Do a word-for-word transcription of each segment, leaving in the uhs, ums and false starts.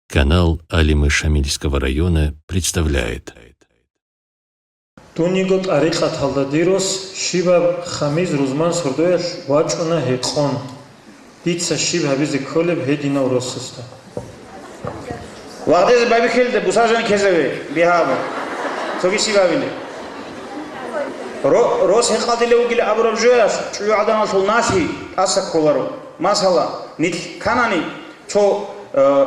Канал Алимы Шамильского района представляет. Дун йиго тӀарикъаталда дир рос щибаб хамиз рузман сордоялъ вачӀуна гьекъон. Дица щиб гьабизе кколеб гьединав росасда? Вагъдезе байбихьелде бусажан кезаве бигьабу. Цоги щиб гьабиле? Ро-, рос гьекъалдилев вугилан абураб жоялъ чӀужугӀаданалъул налъи тӀаса кколаро. Масала, нилъ канани цо, э,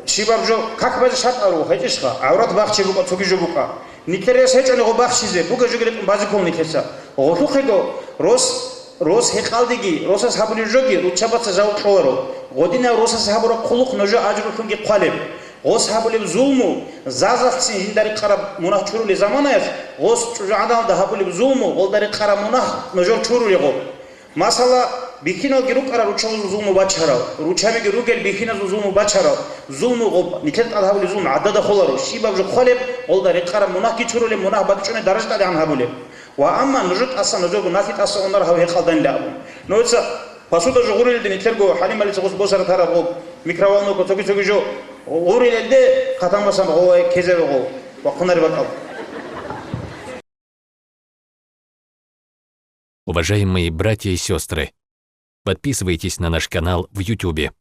щибаб жо как базе шартӀ ару, гьечӀищха? ГӀаврат бахчи букӀа, цоги жо букӀа. Нилъер рес гьечӀони гъо бахчизе, буга жоги ретӀун базе ккол нилъеца. Гъолъухъего рос, рос гьекъалдеги, росас гьабулеб жоги руччабаца жаваб кьоларо. Гъодинав росас гьабураб хъулухъ нужо ажрулъунги хъвалеб. Гъос гьабулеб зулму, зазалъцин жинда рекъараб мунагь чурули заманаялъ, гъос чӀужугӀаданалда гьабулеб зулму, гъолда рекъараб мунагь нужер чурули гъо. Масала, бихьиналги рукӀарал руччабазул зулму бачарал, руччабиги ругел бихьиназул зулму бачарал, зулму гъоб, нилъер тӀад гьабулеб зулму гӀадада холаро, щибаб жо хъвалеб, гъолда рекъараб мунагьги чурулеб, мунагь бакӀчӀунеб даража тӀадегӀан гьабулеб. Ва амма нужер тӀаса нужерго налъи тӀаса унар гьав гьекъалданила абун. Нужеца посуда жо гъурилелде нилъерго хӀалималица гъос босара тараб гъоб, микроволновка, цоги-цоги жо гъурилелде хъатамасан гъовай кезеве гъов ва хъунари бакӀал. Уважаемые братья и сестры, подписывайтесь на наш канал в Ютубе.